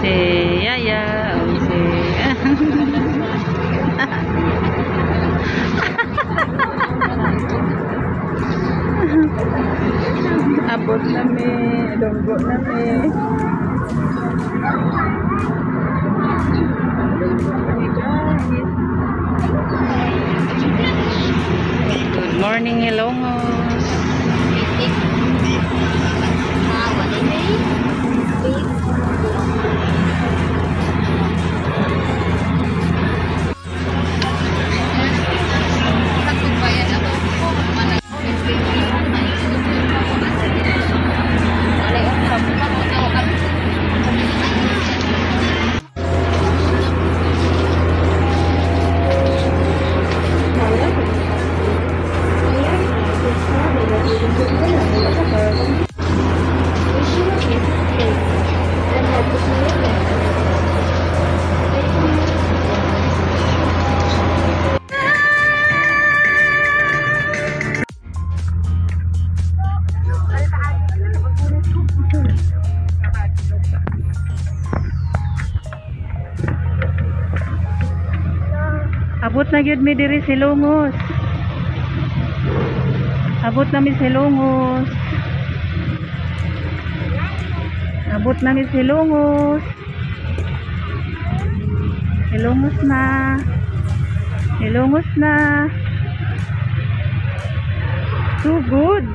Si Yaya, o si abot na mi, donggo na mi. Good morning, Hilongos. Abot na gyud mi diri sa Hilongos. Abot na mi sa Hilongos. Abot na mi sa Hilongos. Hilongos na. Hilongos na. Too good.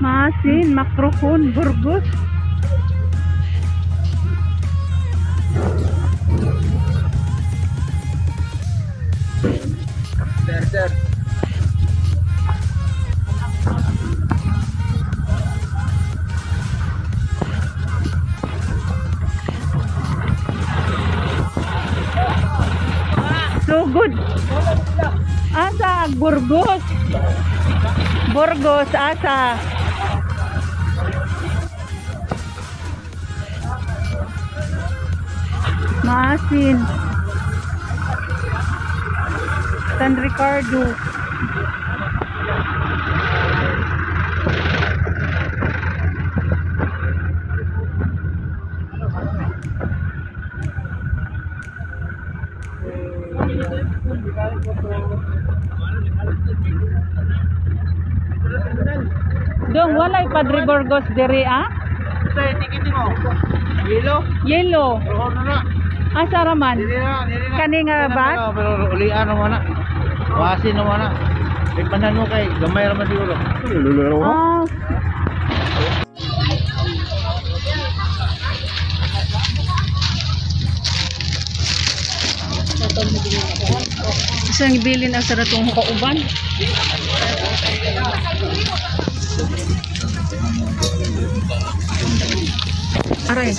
Maasin, makrokon, burgos. Sir. So good. Asa Burgos. Burgos asa. Maasin. San Ricardo. Dong, walay Padre Burgos diri ah? Sa ticket mo. Yellow. Yellow. Rohon na. Asa raman? Dili na, dili na. Kani nga bus? Pero ulian naman na. Wasin naman na. Ipanan mo kay gamay ra man siguro. Ah. Isang ibilin ang saratong kauban. Aray.